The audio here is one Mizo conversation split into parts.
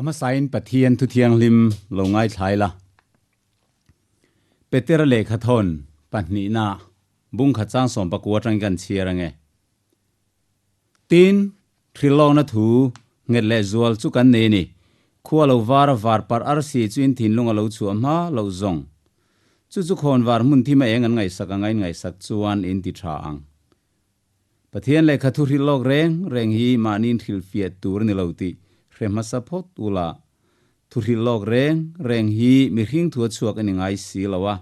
A hmasain Pathian thu thianghlim lo ngaithlai la. Petera lehkhathawn pahnihna bungkhat chang 19 atangin kan chhiar ange. Tin, hrilhlawkna thu nghet leh zual chu kan nei a ni. Khua lo var a var parh arsi chu in thinlung a lo chhuah hma loh zawng. Chu chu khawn var hmun thim a eng an ngaihsak anga in ngaihsak chuan in ti tha ang. Pathian lehkha thu hrilh lawk reng reng hi mahniin hrilhfiah tur a ni lo tih hre hmasa phawt ula, thu hrilh lawk reng reng hi mihring thu a chhuak a ni ngai si lo a,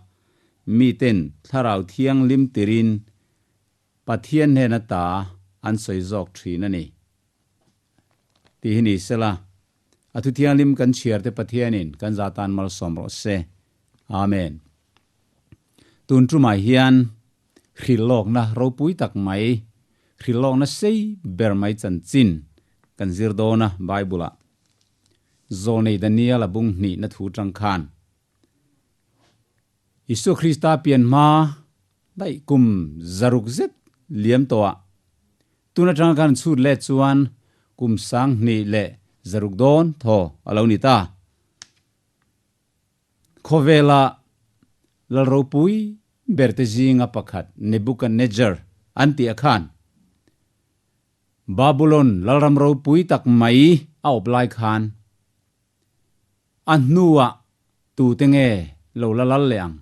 miten thlarau thianghlim tirin Pathian hnena ta an sawi zawk thin a ni tih hi ni sela, a thu thianghlim kan chhiar te Pathianin kan za tan malsawm rawh se. Amen. Tun tumah hian hrilhlawkna ropui tak mai, hrilhlawkna sei ber mai chanchin kan zir dawn a Bible-ah. Zawlnei Daniel-a bung hnihna thu tang khan Isua Krista pian hma daih kum zaruk zet liam tawhah tun atanga khan chhut let chuan kum 2600 dawn thaw a lo ni ta. Khawvela lal ropui berte zinga pakhat Nebuchadnezzar an tih a khan Babulon lalram ropui tak mai a awp lai khan A hnuah tute nge lo la lal leh ang?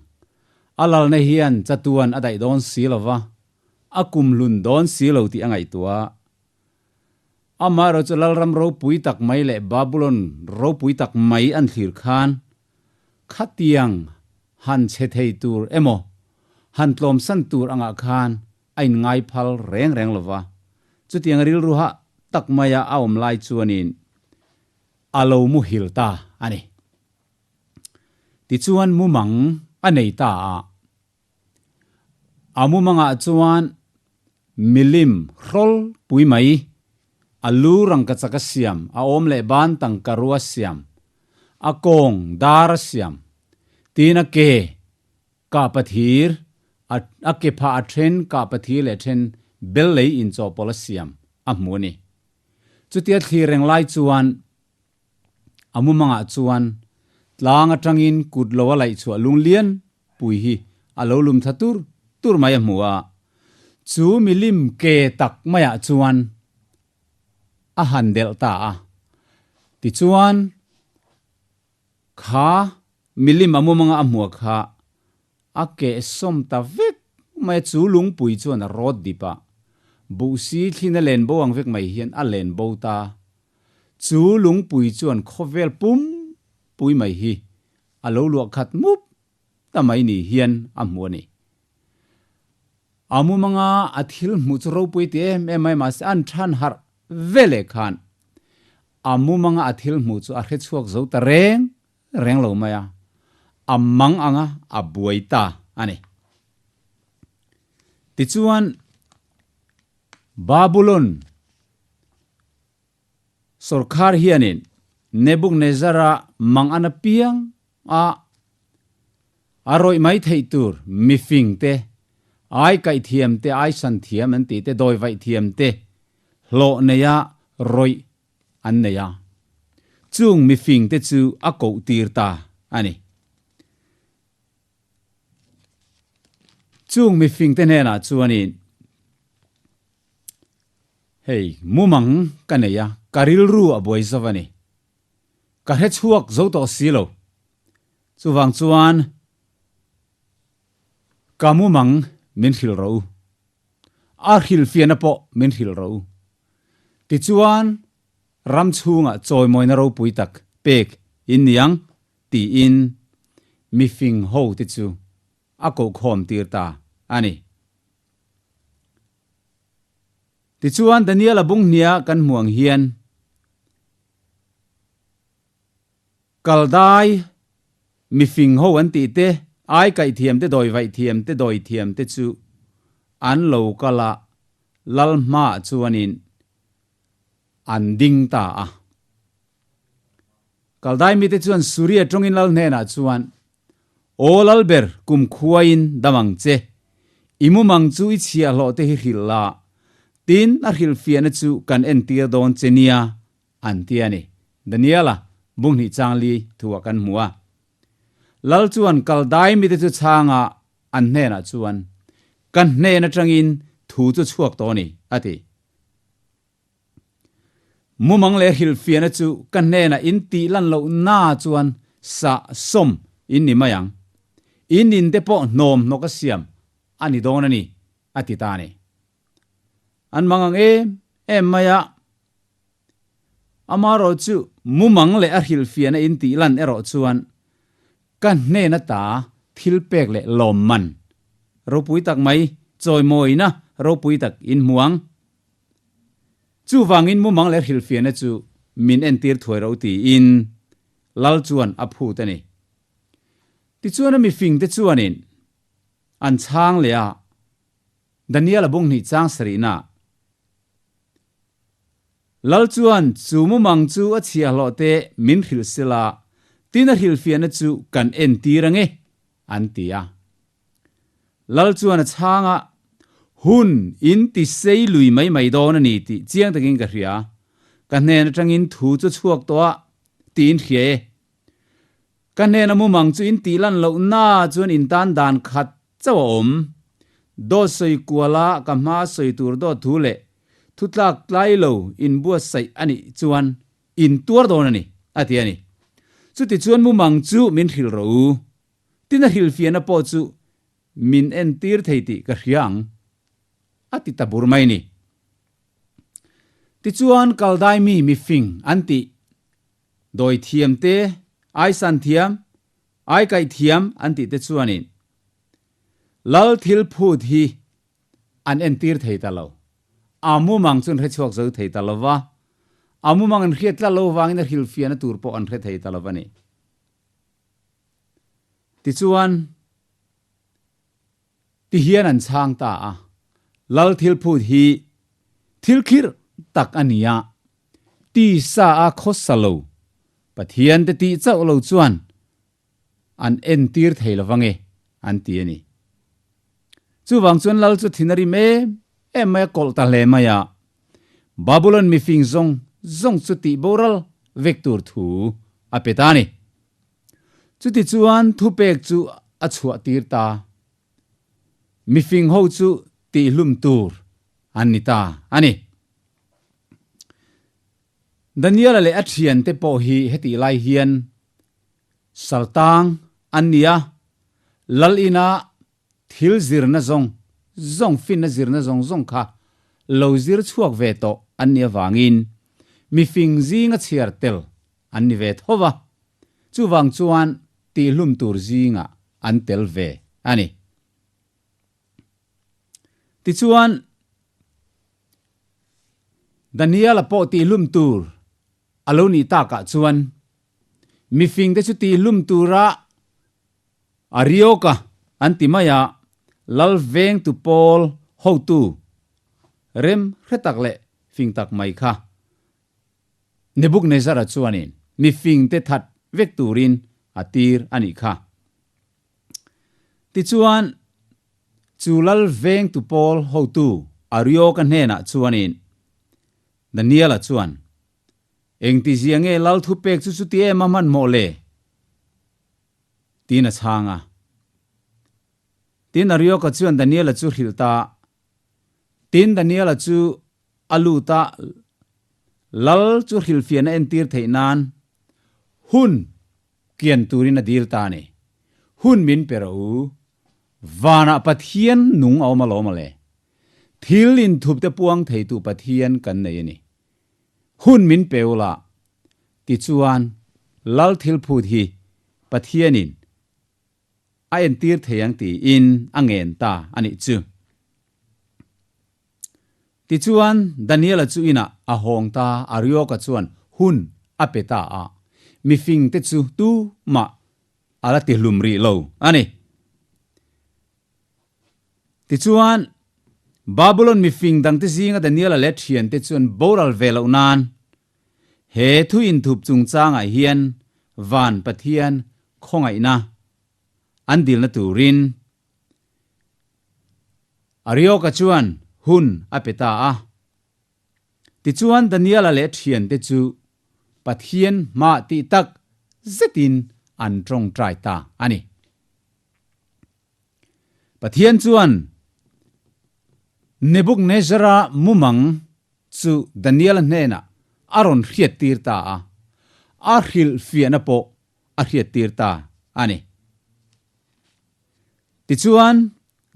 A lalna hian chatuan a daih dawn si lo va, a kum hlun dawn si lo tih a ngaihtuah. Amaherawh chu lalram ropui tak mai leh Babulon ropui tak mai an thlir khan khatiang han chhe thei tur emaw, han tlawmsan tur angah khan a inngai phal reng reng lo va. Chutiang rilru hah tak maia a awm lai chuanin A lo muhil ta a ni. Tichuan mumang a nei ta a. A mumangah chuan milim hrawl pui mai, a lu rangkachak a siam, a awm leh ban tangka rua siam, a kawng dar a siam, tin a ke kah pathir, a ke phah a then kah pathir leh then bel lei inchawhpawlh a siam a hmu a ni. Chutia thlir reng lai chuan a mumangah chuan tlang atangin kut lo a laih chhuah lung lian pui hi a lo lum thla tur tur mai a hmu a, chu milim ke tak maiah chuan a han delh ta a. Tichuan kha milim a mumanga a hmuh kha A keh sawm ta vek mai a, chu lungpui chuan a rawt dip a, buhsi thlin a len bo ang vek mai hian a len bo ta. Chu lungpui chuan khawvel pum pui mai hi a lo luah khat mup ta mai ni hian a hmu a ni. A mumanga a thil hmuh chu ropui ti em em mai mahse an than harh ve leh khan a mumanga a thil hmuh chu a hrechhuak zo ta reng Reng lo mai a, a mang anga a buai ta a ni. Tichuan, Babulon sawrkhar hianin Nebuchadnezzar-a mang an apiang a, a rawih mai theih tur mifing te, ai kaih thiam te, ai san thiam an tih te, dawi vaih thiam te hlawh neia rawih an nei a, chung mifing te chu a koh tir ta a ni. Chung mifing te hnenah chuanin, Hei, mumang ka nei a, ka rilru a buai zo a ni. Ka hre chhuak zo tawh si lo. Chuvang chuan ka mumang min hrilh rawh u. A hrilhfiahna pawh min hrilh rawh u. Tichuan, ram chhungah chawimawina ropui tak pek in ni ang, tiin mifing hote chu a kohkhawm tir ta a ni. Tichuan, Daniel-a bung hnia kan hmu ang hian, Kaldai mifing ho an tih te, ai kaih thiam te, dawi vaih thiam te, dawi thiam te chu an lo kal a, lal hmaah chuanin an ding ta a. Kaldai mite chuan Suria tawngin lal hnenah chuan, Aw Lalber, kum khuaiin dam ang che. I mumang chu i chhiahhlawh te hi hrilh la, tin a hrilhfiahna chu kan entir dawn che nia, an ti a ni. Daniela, Bung hnih chang li thuah kan hmu a. Lal chuan Kaldai mite chu chhanga an hnenah chuan, Ka hnen atangin thu chu chhuak tawh a ni, a ti. Mumang leh hrilhfiahna chu ka hnenah in tih lan loh na chuan sa sawm in ni mai ang. In in te pawh hnawm hnawk a siam a ni dawn a ni, a ti ta a ni. An mang ang em em mai a. Amaherawh chu mumang leh a hrilhfiahna in tih lan erawh chuan ka hnen ata thil pek leh lawmman ropui tak mai chawimawina ropui tak in hmu ang. Chuvangin mumang leh hrilhfiahna chu min entir thuai ro tiin Lal chuan a phut a ni. Tichuan a mifingte chuanin an chhang leh a, Daniel a bung hnih chang sarihna. Lal chuan chu mumang chu a chhiahhlawh te min hrilh sela, tin a hrilhfiahna chu kan entir ange, an ti a. Lal chuan a chhang a, Hun in ti sei lui mai mai dawn a ni tih chiang takin ka hria. Ka hnen atangin thu chu chhuak tawh a, tiin hria e. Ka hnena mumang chu in tih lan loh na chuan in tan dan khat chauh a awm. Dawt sawi kuala ka hma sawi tur dawt thu leh thu tlak tlai lo in buatsaih a nih chuan in tuar dawn a ni, a ti a ni. Chuti chuan mumang chu min hrilh rawh u. Tin a hrilhfiahna pawh chu min entir thei tih ka hria ang, a ti ta bur mai ni. Tichuan Kaldai mi mifing an tih Dawi thiam te, ai san thiam, ai kaih thiam an tih te chuanin Lal thil phut hi an entir thei ta lo. A mumang chu an hre chhuak zo thei ta lo va, a mumang an hriat tlat lo vangin a hrilhfiahna tur pawh an hre thei ta lo va ni. Tichuan, ti hian an chhang ta a, Lal thil phut hi thil khirh tak a ni a, tisa a khawsa lo, Pathian te tih chauh lo chuan an entir thei lo vang e, an ti a ni. Chuvang chuan Lal chu thin a rim em em mai a, kawlh ta hle mai a, Babulon mifing zawng zawng chu tih boral vek tur thu a pe ta a ni. Chutichuan thupek chu a chhuah tir ta. Mifing ho chu tihhlum tur an ni ta a ni. Daniela leh a thiante pawh hi hetih lai hian saltang an ni a, lal ina thil zirna zawng zawng, finna zirna zawng zawng kha lo zir chhuak ve tawh an nih avangin mifing zinga chhiar tel an ni ve tho va, chuvang chuan tihhlum tur zingah an tel ve a ni. Tichuan, Daniela pawh tihhlum tur a lo nih takah chuan mifingte chu tihhlum tura Arioka an ti mai a, lal vengtu pawl hotu rem hre tak leh fing tak mai kha Nebuknezara chuanin mi fingte that vek turin a tir a nih kha. Tichuan, chu lal vengtu pawl hotu Arioka hnenah chuanin Daniela chuan, Engtizia nge lal thupek chu chuti em a hmanhmawh le? Tiin a chhang a. Tin, Arioka chuan Daniela chu hrilh ta. Tin, Daniela chu a lut a, lal chu hrilhfiahna entir theih nan hun kian turin a dil ta a ni. Hun min pe rawh u, vanah Pathian nung a awm alawm ale. Thil inthupte puang theitu Pathian kan nei a ni. Hun min pe ula, tichuan lal thil phut hi Pathianin a entir thei ang tiin a ngen ta a nih chu. Tichuan, Daniela chu inah a hawng ta, Arioka chuan hun a pe ta a, mifingte chu tumah a la tihlum rih lo a ni. Tichuan, Babulon mifing dangte zinga Daniela leh thiante chuan boral ve loh nan he thu inthup chungchangah hian van Pathian khawngaihna an dilna turin Arioka chuan hun a pe ta a. Tichuan Daniela leh thiante chu. Pathian hma tih tak zetin an tawngtai ta a ni. Pathian chuan Nebuchadnezzara mumang chu Daniela hnenah a rawn hriattir ta a, a hrilhfiahna pawh a hriattir ta a ni. Tichuan,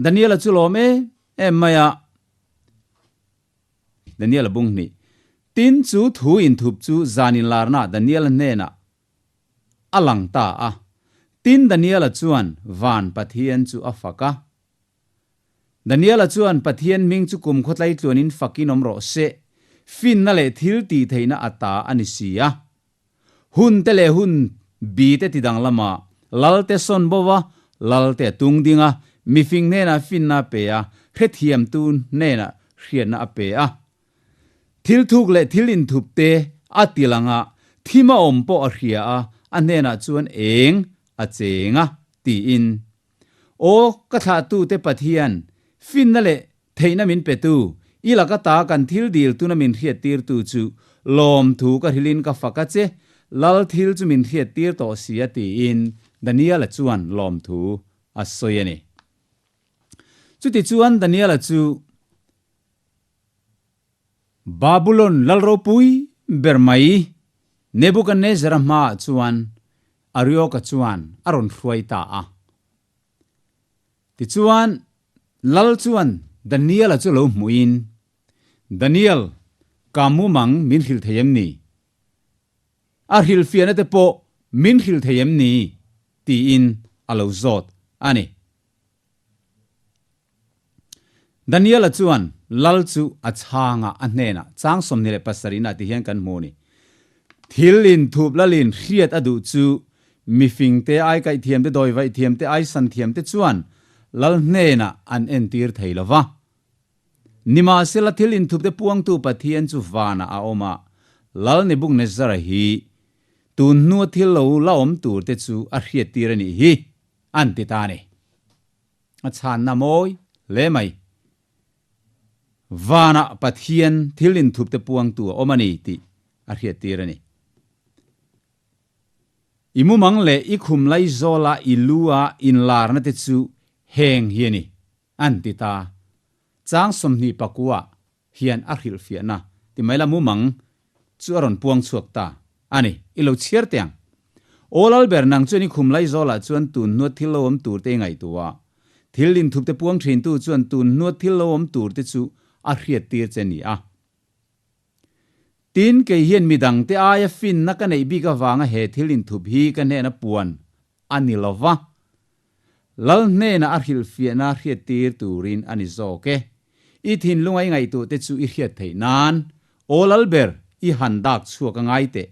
Daniela chu lawm em em mai a. Daniela bung hnih. Tin, chu thu inthup chu zan inlarnaah Daniela hnenah a lang ta a. Tin, Daniela chuan van Pathian chu a fak a. Daniela chuan Pathian hming chu kum khawtlai tluanin fakin awm rawh se, finna leh thil tih theihna a ta a ni si a. Hun te leh hun bi te ti danglam a, lal te sawn bo va, lal te a tung ding a, mifing hnenah finna a pe a, hrethiamtu hnenah hriatna a pe a. Thil thuk leh thil inthup te a ti lang a, thim a awm pawh a hria a, a hnenah chuan eng a cheng a, tiin. Aw, ka thlahtute Pathian, finna leh theihna min petu, i laka ta kan thil dil tuna min hriattirtu chu lawmthu ka hrilhin ka fak a che, Lal thil chu min hriattir tawh si a tiin Daniela chuan lawmthu a sawi a ni. Chutichuan Daniela chu Babulon lal ropui ber mai Nebuchadnezzar-a hmaah chuan Arioka chuan a rawn hruai ta a. Tichuan, lal chuan Daniel-a chu lo hmuhin, Daniel, ka mumang min hrilh thei em ni? A hrilhfiahna te pawh min hrilh thei em ni? tiin a lo zawt a ni. Daniela chuan lal chu a chhanga a hnenah chang 27 inah ti hian kan hmu a ni. Thil inthup lalin hriat a duh chu mifing te, aikaih thiam te, dawivaih thiam te, aisan thiam te chuan lal hnenah an entir thei lo va. Nimahsela thil inthup te puangtu Pathian chu vanah a awm a, Lal Nebuchadnezzar-a hi tun hnua thil lo la awm tur te chu a hriattir a nih hi, an ti ta a ni. A chhanna mawi hle mai. Vanah Pathian thil inthup te puangtu a awm a ni tih a hriattir a ni. I mumang leh i khum laizawla i lu a inlarna te chu heng hi a ni, an ti ta. Chang 29 hian a hrilhfiahna ti mai la mumang chu a rawn puang chhuak ta a ni. I lo chhiar teh ang. Aw Lalber, nang chuan i khum Laizawlah chuan tun hnuat thil lo awm tur te i ngaihtuah a. Thil inthup te puang thintu chuan tun hnuat thil lo awm tur te chu a hriattir che ni a. Tin, kei hian midangte aia finna ka neih bik avanga he thil inthup hi ka hnena puan a ni lo va. Lal hnenah a hrilhfiahna hriattir turin a ni zawk e. I thinlunga i ngaihtuhte chu i hriat theih nan, Aw Lalber, i han dak chhuak a ngai teh.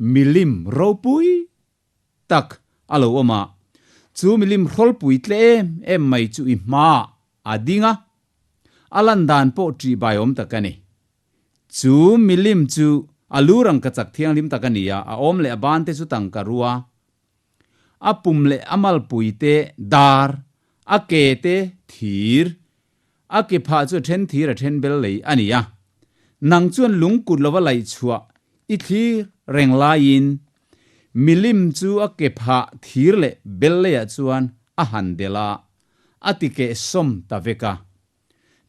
Milim ropui tak a lo awm a, chu milim hrawlpui tle em em mai chu i hmaah a ding a, a lan dan pawh ṭihbai awm tak a ni. Chu milim chu a lu rangkachak thianghlim tak a ni a, a awm leh a bante chu tangka rua, a pum leh a malpui te dar, a ke te thir, a ke phah chu a then thir a then bel lei a ni a. Nang chuan lungkut lova laih chhuah i thlir reng laiin milim chu a ke phah thir leh bel leiah chuan a han delh a, a ti keh sawm ta vek a.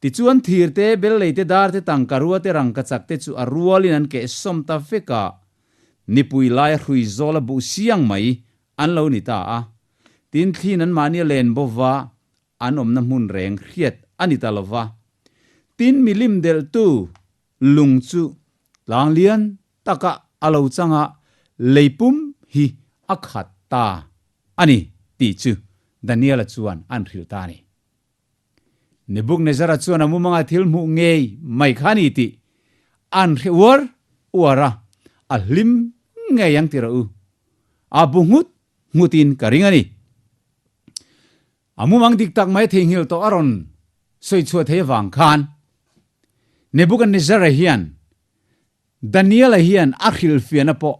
Tichuan thir te, bel lei te, dar te, tangka rua te, rangkachak te chu a rualin an keh sawm ta vek a. Nipui laia hrui zawl a buh siang mai an lo ni ta a. Tin thlin anmahni a len bo va, an awmna hmun reng hriat a ni ta lo va. Tin milim delhtu lung chu tlang lian taka a lo chang a, lei pum hi a khat ta a ni tih chu Daniela chuan an hrilh ta a ni. Nebuchadnezzar-a chuan a mumanga thil hmuh ngei mai kha a ni tih an hre uar uar a, a hlim ngei ang ti rawh u. A bu nghut nghutin ka ring a ni. A mumang dik tak mai theihnghilh tawh a rawn sawi chhuah thei avang khan Nebuchadnezzar-a hian Daniel-a hian a hrilhfiahna pawh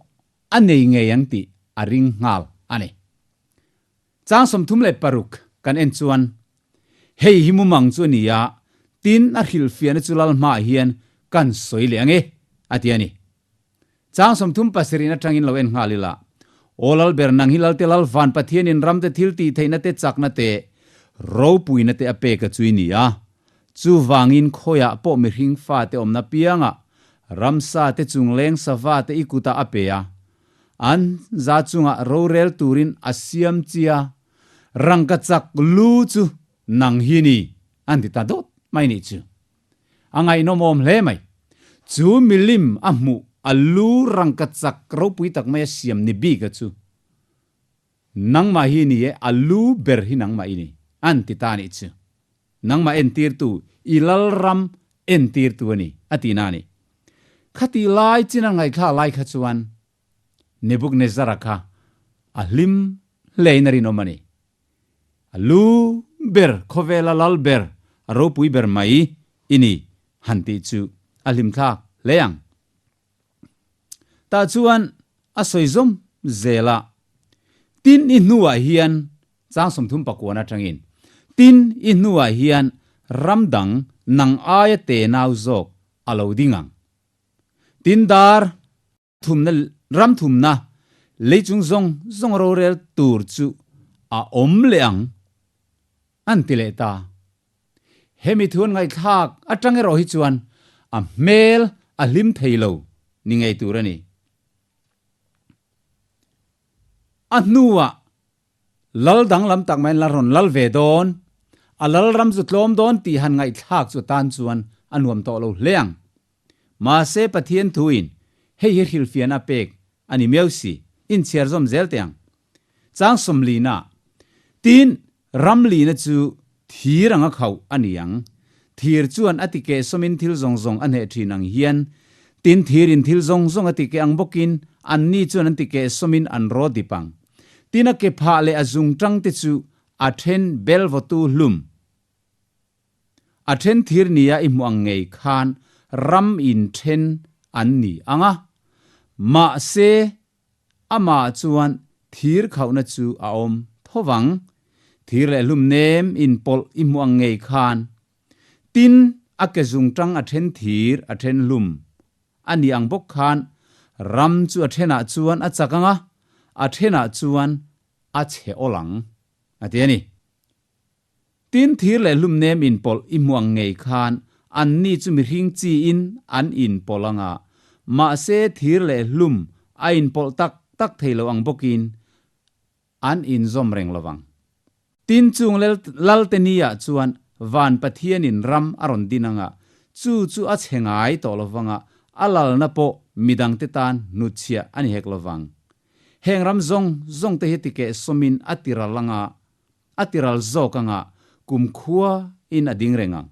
a nei ngei ang tih a ring nghal a ni. Chang 36 kan en chuan, Hei hi mumang chu a ni a, tin a hrilhfiahna chu lal hmaah hian kan sawi leh ang e, a ti a ni. Chang 37 in atangin lo en nghal ila. Aw lal ber nang hi Lalte Lal Van Pathianin ramte thil tih theihna te chakna te ropuina te a pek a chui ni a. Chuvangin khawiah pawh mihring fate awmna piangah ramsa te chungleng sava te i kutah a pe a. An za chungah rorel turin a siam chia. Rangkachak lu chu nang hi ni an ti ta dawt mai nih chu. A ngaihnawmawm hle mai. Chu milim a hmuh a lu rangkachak ropui tak mai a siam ni bik a chu nangmah hi ni e, a lu ber hi nangmah i ni an ti ta nih chu. Nangmah entirtu, i lalram entirtu a ni a ti na a ni. Khati lai chin a ngaihthlak lai kha chuan Nebuchadnezzar-a kha a hlim hlein a rinawm a ni. A lu ber, khawvela lal ber, a ropui ber mai i ni han tih chu a hlimthlak hle ang. Tah chuan a sawi zawm zel a, Tin i hnuah hian, chang 39 atangin, Tin i hnuah hian ram dang nang aia tenau zawk a lo ding ang. Tin dar thumna ram thumna leichung zawng zawng rorel tur chu a awm leh ang an ti leh ta. Hemi thu an ngaihthlak atang erawh hi chuan a hmel a hlim thei lo ni ngei tur a ni. A hnuah Lal danglam tak maiin la rawn lal ve dawn, a lal ram chu tlawm dawn tih han ngaihthlak chu tan chuan a nuam tawh lo hle ang. Mahse Pathian thuin hei hi hrilhfiahna pek a ni miau si, inchhiar zawm zel teh ang. Chang sawmlina, Tin, ramlina chu thir anga khauh a ni ang. Thir chuan a tikeh sawmin thil zawng zawng a hneh thin ang hian, tin thirin thil zawng zawng a tikeh ang bawkin anni chuan an tikeh sawmin an raw dip ang. Tin a ke phah leh a zung tang te chu a then bel vawtu hlum. A then thir nia i hmuh ang ngei khan ram in then an ni ang a. Mahse amah chuan thir khauhna chu a awm tho vang. Thir leh hlum nem in pawlh i hmuh ang ngei khan. Tin a ke zung tang a then thir a then hlum A ni ang bawk khan ram chu a thenah chuan a chak ang a, a thenah chuan a chhe awl ang, a ti a ni. Tin, thir leh hlum nem inpawlh i hmu ang ngei khan anni chu mihring chiin an inpawlh ang a, mahse thir leh hlum a inpawlh tak tak thei lo ang bawkin an inzawm reng lo vang. Tin chung Lalte Ni-ah chuan Van Pathianin ram a rawn din anga, chu chu a chhe ngai tawh lo vanga, a lalna pawh midangte tan hnutchhiah a ni hek lo vang. Heng ram zawng zawngte hi tikeh sawmin a tiral anga, a tiral zawk anga, kumkhua in a ding reng ang.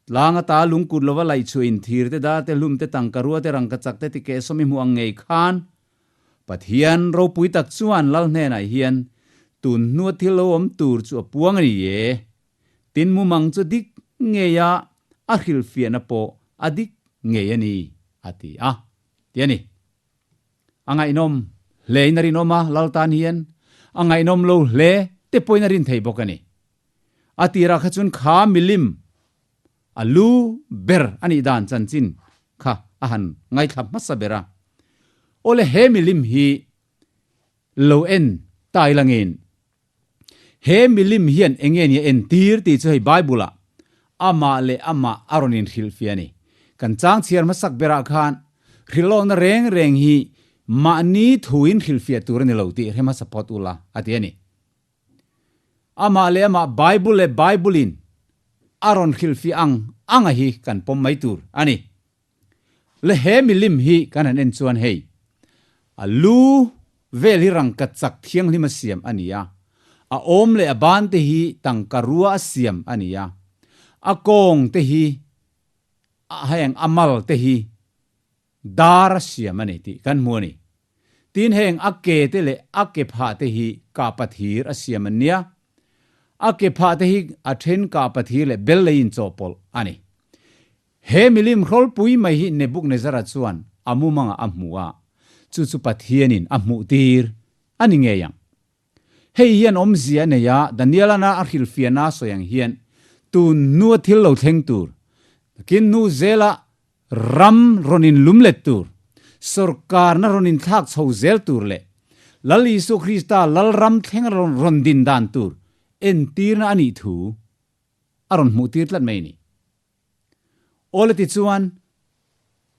Tlang ata lungkut lova laihchhuah in thir te, dar te, hlum te, tangka rua te, rangkachak te tikeh sawm i hmuh ang ngei khan Pathian ropui tak chuan lal hnenah hian tun hnua thil lo awm tur chu a puang a ni e. Tin mumang chu dik ngei a, a hrilhfiahna pawh a dik ngei a ni, a ti a, ti a ni. A ngaihnawm hlein a rinawm a, lal tan hian a ngaihnawm lo hle te pawhin a rin thei bawk a ni. A tirah kha chuan kha milim a lu ber a nih dan chanchin kha a han ngaithla hmasa ber a. Awle he milim hi lo en ta ila ngin he milim hian enge ni a entir tih chu hei Bible ah amah leh amah a rawn inhrilhfiah a ni. Kan chang chhiar hmasak berah khan hrilhlawkna reng reng hi mahni thuin hrilhfiah tur a ni lo tih hre hmasa phawt ula a ti a ni. Amah leh amah Bible leh Bible in a rawn hrilhfiah ang anga hi kan pawm mai tur a ni. Le he milim hi kan han en chuan hei a lu vel hi rangka chak thianghlim a siam a ni a, a awm leh a ban te hi tangka rua a siam a ni a, a kawng te hi heng a mal te hi dar a siam a ni tih kan hmu a ni. Tin heng a ke te leh a ke phah te hi kahpa thir a siam an nia. A ke phah te hi a then kahpa thir leh bel lei inchawhpawlh a ni. He milim hrawlpui mai hi Nebuchadnezzar-a chuan a mumangah a hmu a, chu chu Pathianin a hmuhtir a ni ngei ang. Hei hian awmzia a nei a, Daniel-ana a hrilhfiahna a sawi ang hian tun hnua thil lo thleng tur, nakin hnu zela ram rawn inlum let tur, Sorkarna rawn inthlak chho zel tur leh Lal Isua Krista Lalram thleng rawn rawn din dan tur entirna a nih thu a rawn hmuh tir tlat mai a ni. Awle tichuan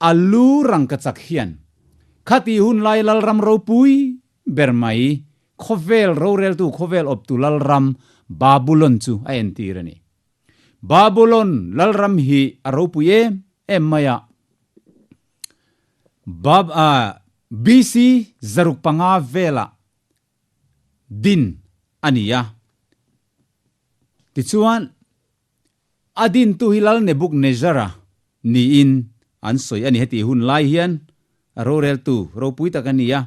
a lu rangkachak hian khati hun lai Lalram ropui ber mai khawvel roreltu khawvel awptu Lalram Babulon chu a entir a ni. Babulon Lalram hi a ropui em em mai a. Bab a BC 500 velah din a ni a. Tichuan, a dintu hi Lal Nebuchadnezzar-a niin an sawi a ni. Heti hun lai hian a roreltu ropui tak a ni a.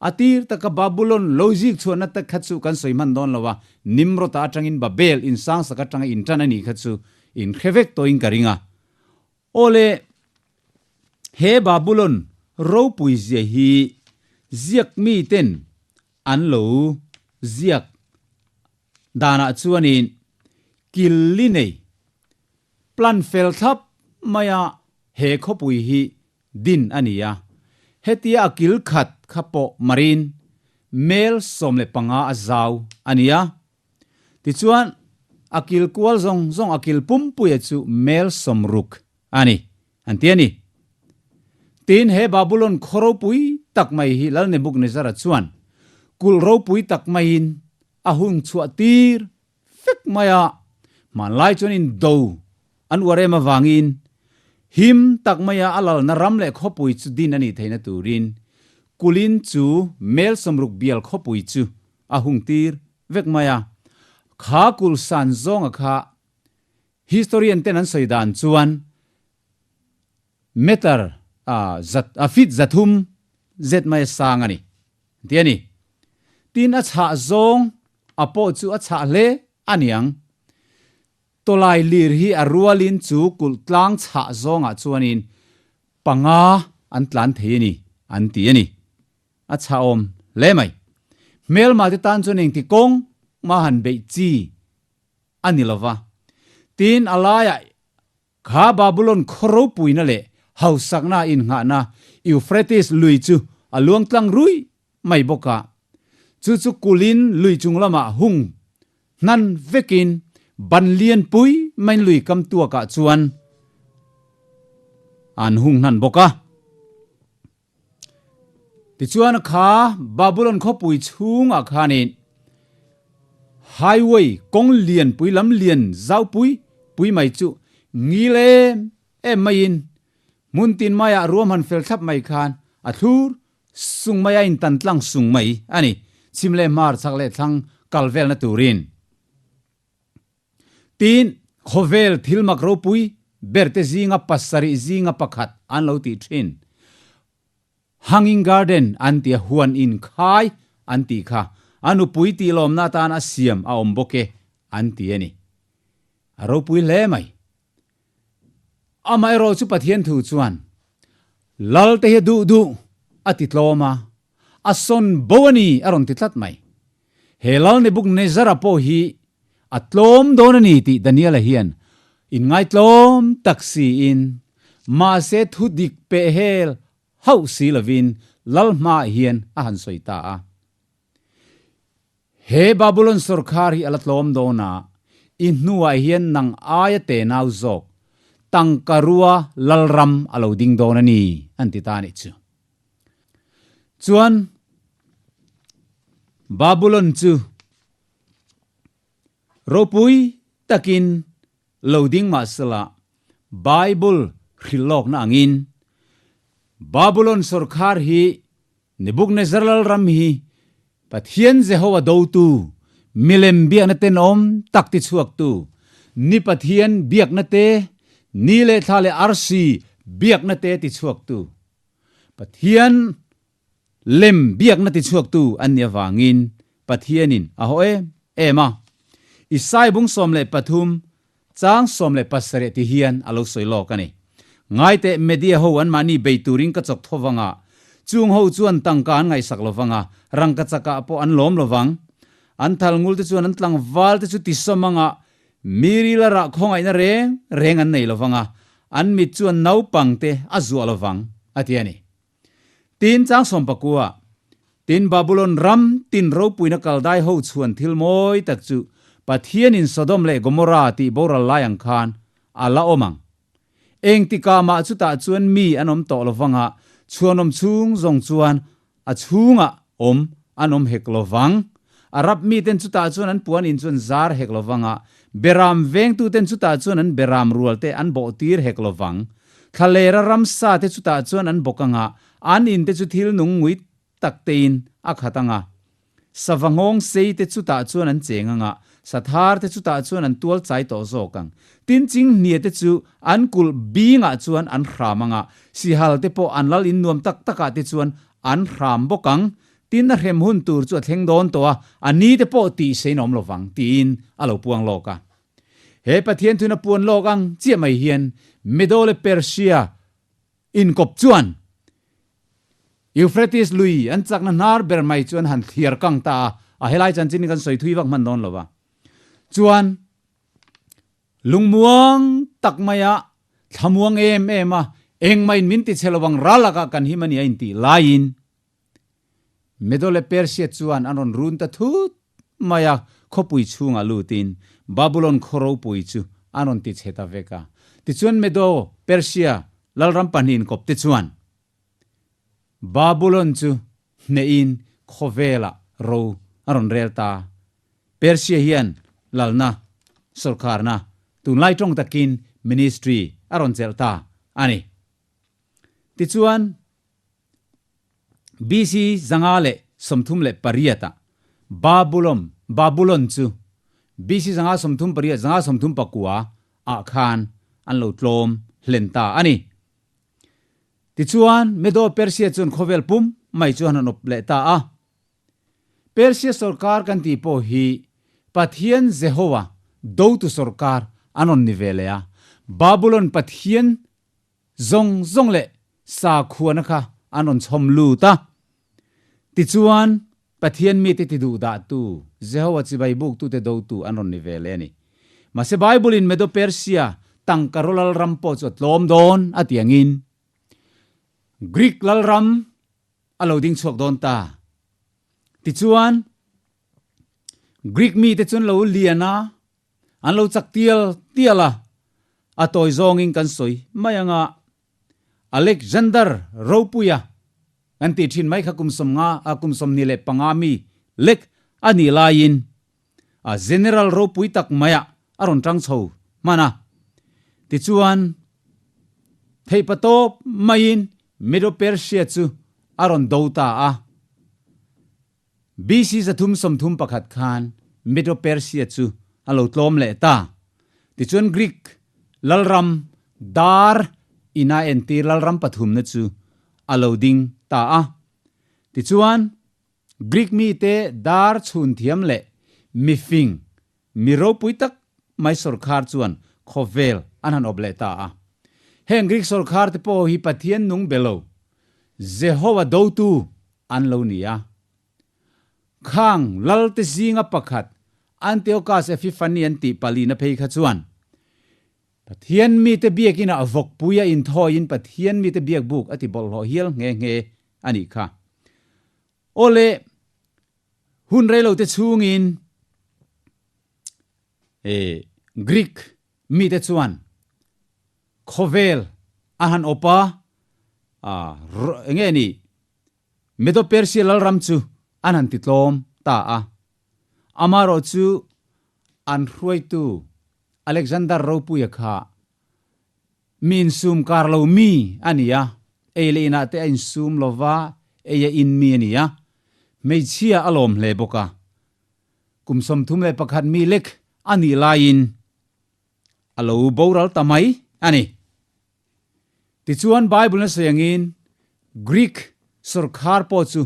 A tir taka Babulon lo zik chhuahna te kha chu kan sawi hman dawn lo a, Nimrod-a atangin Babel insangsak atanga intan a nih kha chu inhre vek tawhin ka ring a. Awle, he Babulon ropui zia hi ziak miten an lo ziak danah chuanin killi nei plan fel thlap maia he khawpui hi din a ni a. Hetia a kil khat kha pawh marin mel 15 a zau a ni a. Tichuan, a kil kual zawng zawng a kil pumpuia chu mel 60 a ni, an ti a ni. Tin, he Babulon khaw ropui tak mai hi Lal Nebuchadnezzar-a chuan kulh ropui tak maiin a hun chhuah tir vek mai a, hmanlai chuan in do an uar em avangin him tak maia a lalna ram leh khawpui chu din a nih theihna turin kulin chu mel 60 bial khawpui chu a hung tir vek mai a. Kha kul san zawnga kha historian ten an sawi dan chuan meter a zat a feet 300 zet mai a sang a ni an ti a ni. Tin a chhah zawng a pawh chu a chhah hle a niang. Tawlai lir hi a rualin chu kulh tlang chhah zawngah chuanin panga an tlan thei a ni an ti a ni. A chhahawm hle mai. Hmelma te tan chuan engti kawng mah han beih chi a ni lo va. Tin, a laiah kha Babulon khaw ropuina leh hausakna innghahna Euphrates lui chu a luang tlang ruih mai bawk a. Chu chu kulin lui chung lamah hung hnan vekin ban lian pui maiin lui kam tuakah chuan an hung hnan bawk a. Tichuan kha Babulon khawpui chhungah khanin highway kawng lian pui lam lian zau pui pui mai chu ngil em em maiin hmun tin maiah ruam han fel thlap mai khan a thlur sung mai a intan tlang sung mai a ni, chhim leh hmar chhak leh thlang kal velna turin. Tin, khawvel thil mak ropui berte zinga pasarih zinga pakhat an lo tih thin. Hanging Garden an tia huan in khai an tih kha a nupui tih lawmna atan a siam a awm bawk e an ti a ni. A ropui hle mai. Amaherawh chu Pathian thu chuan Lal te hi a duh duh a ti tlawm a, a sawn bo a ni a rawn ti tlat mai. He Lal Nebuchadnezzar-a pawh hi a tlawm dawn a ni tih Daniel-a hian inngaitlawm tak siin mahse thu dik peh hel hauh si lovin Lal hmaah hian a han sawi ta a. He Babulon sawrkhar hi a la tlawm dawn a, i hnuah hian nang aia tenau zawk tangkarua lalram a lo ding dawn a ni, an ti ta a nih chu. Chuan Babulon chu ropui takin lo ding mah sela Bible hrilhlawkna angin Babulon sawrkhar hi Nebuchadnezzar lalram hi Pathian Jehovah dotu, milem biakna tenawm tak tichhuaktu, ni Pathian biakna te, ni leh thla leh arsi biakna te tichhuaktu, Pathian lem biakna tichhuaktu an nih avangin Pathianin a haw em em a. Isai bung 13 chang 17 ti hian a lo sawi lawk a ni. Ngaiteh media ho anmahni bei turin ka chawk tho vang a, chung ho chuan tangka an ngaihsak lo vang a, rangka chakah pawh an lawm lo vang. An thal ngul te chuan an tlangval te chu tisawm ang a, mi rila rah khawngaihna reng reng an nei lo vang a, an mit chuan naupang te a zuah lo vang, a ti a ni. Tin chang sawmpakua, Tin Babulon ram tin ropuina kaldai ho chhuan thil mawi tak chu Pathianin Sodom leh Gomorrah tih boral lai ang khan a la awm ang. Engtikah mah chutah chuan mi an awm tawh lovang a, chhuanawm chhung zawng chuan a chhungah awm an awm hek lovang. Arab miten chutah chuan an puan in chu an zar hek lovang a, beram vengtuten chutah chuan an beram rualte an bawhtir hek lovang. Thlalera ramsa te chutah chuan an bawk ang a, an in te chu thil nung ngui tak tein a khat ang a. Sava nghawng sei te chutah chuan an cheng ang a, sathar te chutah chuan an tual chai tawh zawk ang. Tin chinghnia te chu an kulh bingah chuan an hram ang a, sihal te pawh an lal in nuam tak takah te chuan an hram bawk ang. Tin a hrem hun tur chu a thleng dawn tawh a, a ni te pawh tih sein a awm lovang, tiin a lo puang lawk a. He Pathian thun a puan lawk ang chiah mai hian Medo leh Persia inkawp chuan Euphrates lui an chakna hnar ber mai chu an han thliar kang ta a, a helai chanchin hi kan sawi thui vak hman dawn lo va. Chuan lungmuang tak maia thlamuang em em a, engmah in min ti chhe lovang ralakah kan him a ni a intih laiin, Medo leh Persia chuan an rawn run ta thut mai a, khawpui chhungah lutin Babulon khaw ropui chu an rawn ti chhe ta vek a. Tichuan Medo, Persia lalram pahnihin kawp te chuan Babulon chu hnehin khawvelah ro a rawn rel ta. Persia hian lalna, sawrkharna, tunlai tawng takin ministry a rawn chelh ta a ni. Tichuan. BC 538 ah Babulon, Babulon chu BC 538, 539 ah khan an lo tlawm hlen ta a ni. Tichuan, Medo-Persia chuan khawvel pum mai chu an han awp leh ta a. Persia sawrkar kan tih pawh hi Pathian Jehowa dotu sawrkar an rawn ni ve leh a. Babulon Pathian Zawng zawng leh sakhuana kha an rawn chhawm lut a. Tichuan, Pathian mite ti duh dahtu, Jehovah chibai buktute dotu an rawn ni ve leh a ni. Mahse Bible-in Medo-Persia tangka ro lalram pawh chu a tlawm dawn a ti angin, Greek lalram a lo ding chhuak dawn ta. Tichuan, Greek mite chu an lo lian a, An lo chak tial tial a, a tawi zawngin kan sawi mai anga Alexander Ropuia kan tih thin mai kha kum sawmnga a kum 25 mi lek a nih laiin a General ropui tak maiah a rawn tang chho hman a. Tichuan theihpatawp maiin Medo-Persia chu a rawn do ta a. BC 331 khan Medo-Persia chu a lo tlawm leh ta. Tichuan Greek lalram dar ina entir lalram pathumna chu a lo ding ta a. Tichuan Greek mite dar chhun thiam leh mifing, mi ropui tak mai sawrkhar chuan khawvel an han awp leh ta a. Heng Greek sawrkhar te pawh hi Pathian nung be lo, Jehovah dotu an lo ni a. Khang lalte zinga pakhat Antiochus Epiphany an tih palina phei kha chuan Pathian mite biakinah vawkpui a inthawiin Pathian mite biakbuk a ti bawlhhlawh hial nghe nghe a nih kha. Awle, hun reilote chhungin Greek mite chuan khawvel a han awp a, enge ni, Medo-Persia lalram chu an han titlawm ta a. Amaherawh chu an hruaitu Alexander Ropuia kha mi insum kar lo mi a ni a, ei leh inah te a insum lo va, ei a in mi a ni a, hmeichhia a lawm hle bawk a. Kum 31 mi lek a nih laiin a lo boral ta mai a ni. Tichuan Bible-na sawi angin Greek sawrkhar pawh chu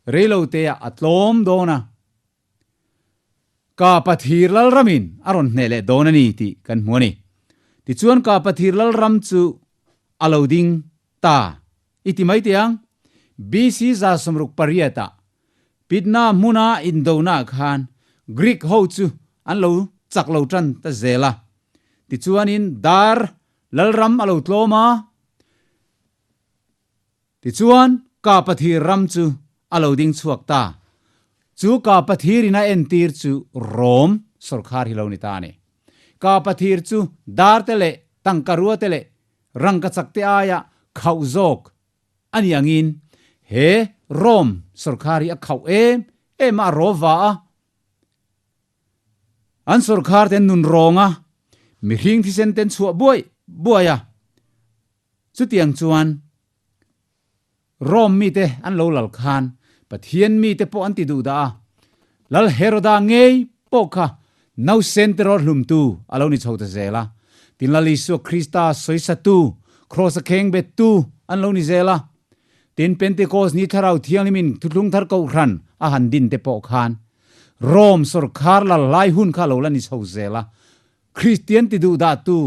reiloteah a tlawm dawn a, Ka Pathir Lalramin a rawn hneh leh dawn a ni tih kan hmu a ni. Tichuan Ka Pathir Lalram chu a lo ding ta i ti mai teh ang. BC 168-ah Pitna hmuna indonaah khan Greek ho chu an lo chak lo tan ta zel a. Tichuanin dar Lalram a lo tlawm a. Tichuan. Kapathir ram chu a lo ding chhuak ta. Chu Kapathir in a entir chu Rom sawrkhar hi lo ni ta a ni. Kapathir chu dar te leh tangkarua te leh rangkachak te aia khauh zawk a ni angin he Rom sawrkhar hi a khauh em em a, a rawva a. An sawrkhar ten nun rawng a, mihring thisen ten chhuah buai buai a. Chutiang chuan Rom mite an lo lal khan Pathian mite pawh an ti duh dah a, Lal Heroda ngei pawh kha nausen te rawt hlumtu a lo ni chho ta zel a, tin Lal Isua Krista sawisatu, Kraws-a kheng bettu an lo ni zel a. Tin Pentecost ni Thlarau Thianghlimin Thuthlung Thar Kohhran a han din te pawh khan Rom sawrkhar lal lai hun kha a lo la ni chho zel a, Kristian ti duh dahtu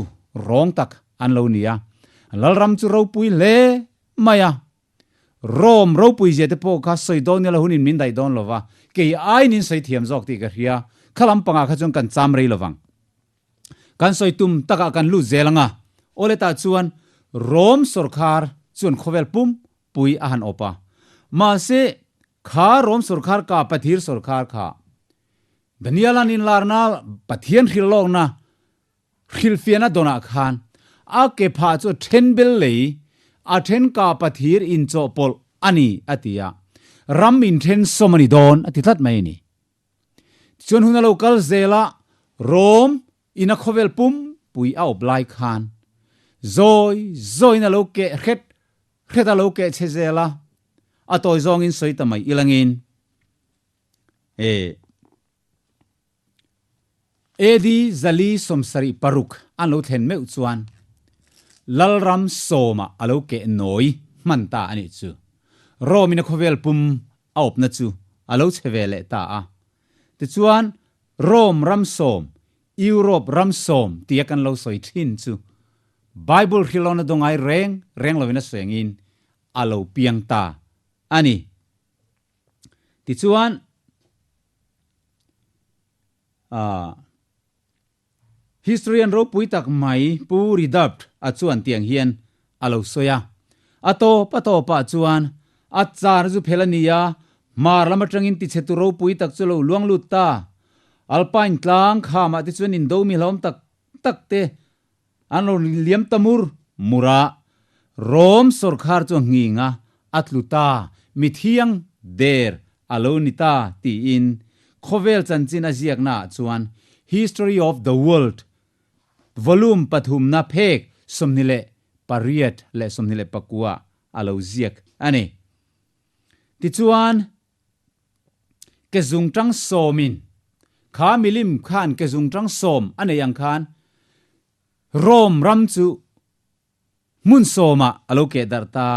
rawng tak an lo ni a, Lalram chu ropui hle mai a. Rome ropui zia te pawh kha sawi dawn nila hunin min daih dawn lova, kei aiin in sawi thiam zawk tih ka hria, kha lampangah kha chuan kan cham rei lovang. Kan sawi tum takah kan lut zel ang a, awle tah chuan Rome sawrkhar chuan khawvel pum pui a han awp a. Mahse, kha Rome sawrkhar ka Pathir sawrkhar kha Daniel-a'n inlarna Pathian hrilhlawkna hrilhfiahna dawnah khan a ke phah chu then bel lei, a then ka Pathir inchawhpawlh a ni a ti a, ram inthen sawm a ni dawn a ti tlat mai a ni. Tichuan hun a lo kal zel a, Rome in a khawvel pum pui a awp lai khan zawi zawiin a lo keh hret hret a lo keh chhe zel a, a tawi zawngin sawi ta mai ilangin e AD 476 an lo thlen meuh chuan Lalram sawma a lo keh nawi hman ta a nih chu. Rome in a khawvel pum a awpna chu a lo chhe ve leh ta a. Tichuan, Rome ram sawm, Europe ram sawm tia kan lo sawi thin chu Bible hrilawna dawngai reng reng lovin a sawi angin a lo piang ta a ni. Tichuan, ah, Historian ropui tak mai Pu Ridapt a chuan tiang hian a lo sawi a. A tawp a tawpah chuan a char zu phel a ni a, hmar lam atangin tichhetu ropui tak chu lo luang lut ta. Alpine tlang khamah te chuan indo mi hlauhawm tak tak te an rawn liam ta mur mur a. Rome sawrkhar chu a nghing a, a tlu ta, mithiang der a lo ni ta tiin khawvel chanchin a ziaknaah chuan History of the World volume pathumna phek 28 leh 29 a lo ziak a ni. Tichuan, ke zungtang sawmin kha milim khan ke zungtang sawm a nei ang khan Rome ram chu Hmun sawmah a lo keh darh ta.